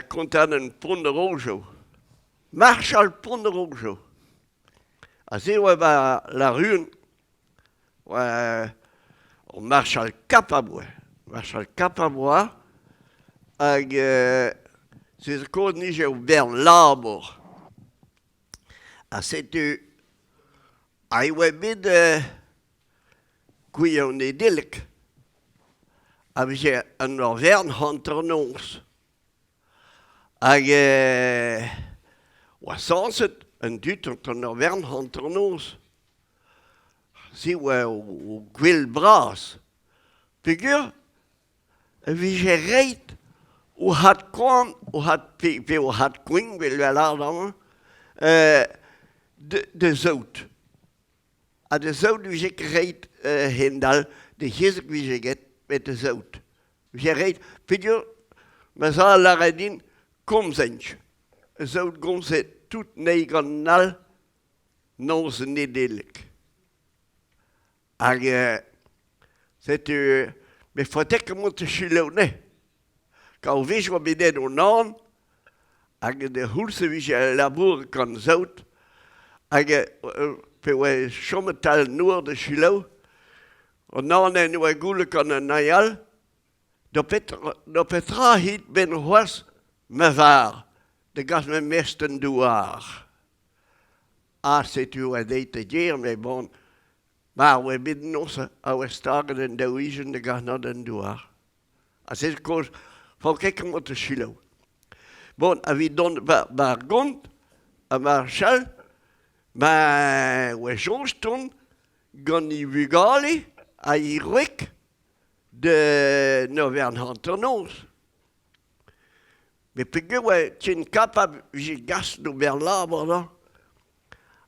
Kontadenn Pont-Rojo. Marshal Pont-Rojo. Aze e oa ba Larun, oa ur marshal kapabl oa. Marshal kapabl oa hag se zo kaoz 'nije ur bern labour. Ha setu ha e oa bet Gouiañ Nedeleg a vije an Orvern hanternoz. Hag oa sañset an dud an Orvern hanternoz. Se oa o gwel bras. Peogwir e vije ret o had koan, o had pe o had koeñv evel a lâret amañ, da saout. Ha da saout 'vije ket ret hend-all, da kezeg 'vije get met da saout. 'Vije ret peogwir ma zad lâre din komzent. Saout gomze tout anezhi gant an all noz Nedeleg. Hag setu me faote ket mont da selaou anezhe. Kar o wech oa bet aet an an hag d'ar c'houlz e vije labouret gant saout hag pe oa chomet 'tal an nor da selaou, an an en doa goullet gant an hini all, da petra hit 'benn c'hoazh ma varr da gas ma mestr d'an douar. Ha setu oa deuet da gêr met bon, mar oa bet noz a oa staget an daou-ugent da garnañ d'an douar. Ha se zo kaoz 'faot ket mont da selaou. Bon, evit dont 'ba ar gont, ha marchal, ben oa soñj tont gant e vugale ha e wreg da ober hanternoz. Met peogwir oa ken kapabl 'vije gas d'ober labour da,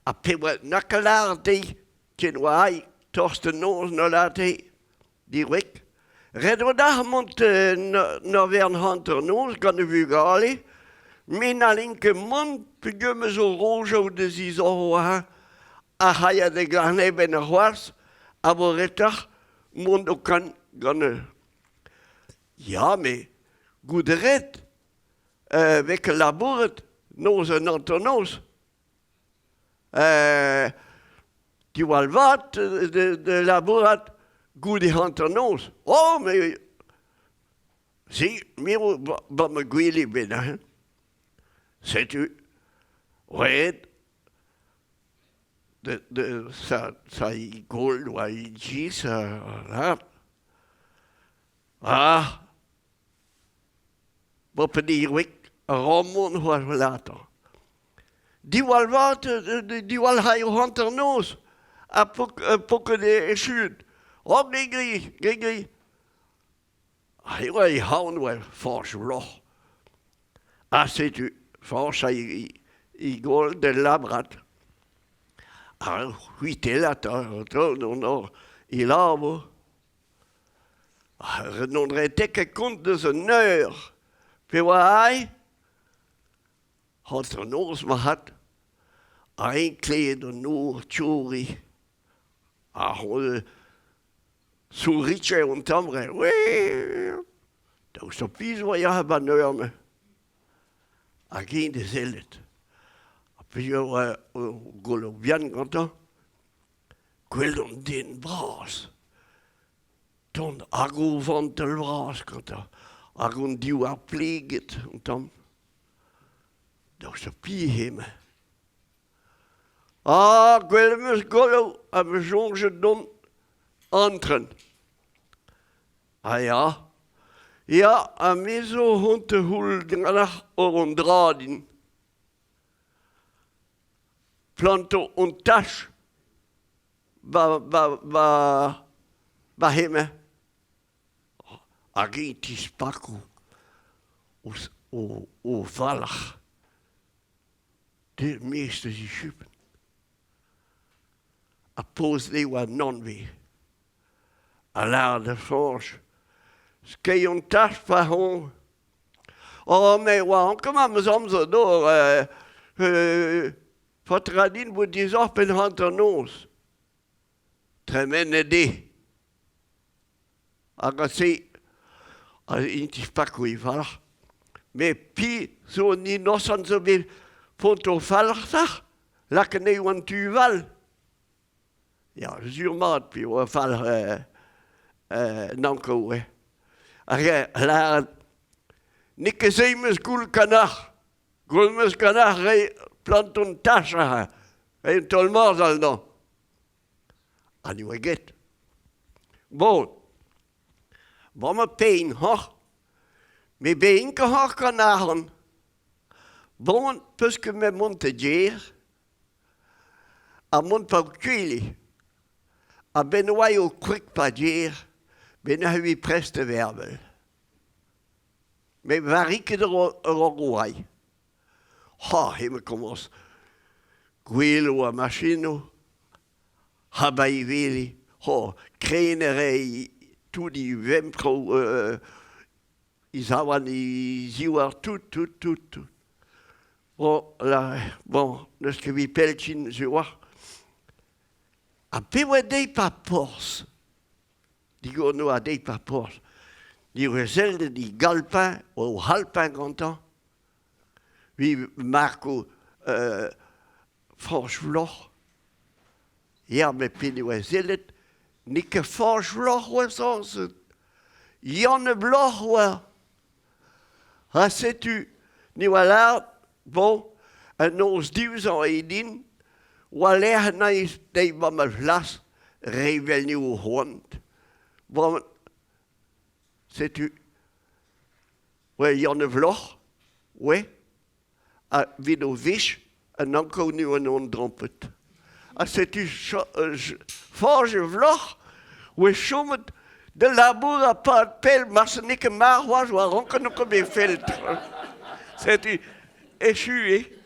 ha pe oa na ket lâret dezhi ken oa aet tost an noz 'na lâret dezhi diwreg. Ret eo deoc'h mont 'n hanternoz gant e vugale, me n'hallin ket mont peogwir me zo rojoù da zizorro ha ac'h aia da Garneben c'hoazh a vo retoc'h mont o kan gant Ya, met goût ret e vez ket labouret noz an hanternoz. Diwall vat da labourat goude hanternoz. Oh, mais si, me eo 'ba ma gwele bet hein. Setu ret sa goll oa e giz ha Ah! Bopedirwig, Ramon c'hoazh 'velatañ. Diwall vat, diwall 'ray o hanternoz ha pok echuet. Oh, gri-gri, gri-gri. Ha e oa e c'haon oa Fañch Bloc'h. Ha setu Fañch ha e goll d'el labrat. Ha c'hwitellat e labour. N'on ret ket kont eus un eur pe oa aet hanternoz marc'had ha eñ klevet an nor tchouriñ ha sourritje an tamm daoust ha pizh oa ya 'ba 'n eur-mañ hag eñ da sellet ha peogwir oa ur golo bihan gantañ Gwelet an den bras tont hag o vantell vras gantañ hag an divhar pleget un tamm. Daoust ha piv eo-mañ? Ah, gwelet 'm eus golo ha 'm eus soñjet dont antren. Ah ya, ya, ha me zo 'hont da c'houll ganeoc'h ober un dra din. Planto on tach ba ba ba ba hemañ hag eñ 'tispako o valc'h er-maez deus e chupenn. Ha poz eo an anvez a lâr da Fañch skeiñ an tach pa on Oh, me oa ankomañ 'm eus amzer d'ober faot a ra din bout dizoc'h penn hanternoz. Tremenet eo. Hag a-se int dispako e valc'h. Met piv zo an inosant zo bet pont o falc'h lakaet anezho an tu all. Ya, sur-mat piv a falc'h Nankoù eo. Hag lâret n'eo ket se 'm eus goul kanac'h. Goul 'm eus kanac'h reiñ planton tach aze, reiñ un taol-morzhol dezhañ. Ha ne oa ket. Bon, bremañ pein hoc'h, me bein ket hoc'h gant arc'hant. Bon, peus ket me mont da gêr ha mont pa kuilh. A-benn oa eo kwreg pa gêr, ben a prest da vervel. Me vari ket ur oai. Ha, emañ komañs gwelo ha machinoù, ha ba e wele, ho, kren a rae tout e vemproù e zaouarn, e zivhar, tout, tout, tout, tout. Bon, là, bon, n'eus ket evit pell ken sur 'walc'h. Ha pe oa dezhi pa porzh, digor 'noa dezhi pa porzh, diwar sellet e galpañ, o c'halpañ gantañ, Vi Marko Fañch Floc'h. Ya, met p'en oa sellet, n'eo ket Fañch Floc'h oa sañset. Yann Bloc'h oa. Ha setu, ne oa lâret, bon, an noz diwezhañ eo din, oa lec'h anezhi dezhi mamm ar plas, re 'vel n'eo c'hoant. Bon, setu Oa Yann Vloc'h, oa, ha 'vit o wech an Ankoù 'n on drompet. Ha setu Fañch Vloc'h oa chomet da labourat 'pad pell marse n'eo ket marv c'hoazh oa ranket n'eo ket bet fellt. Setu echu eo.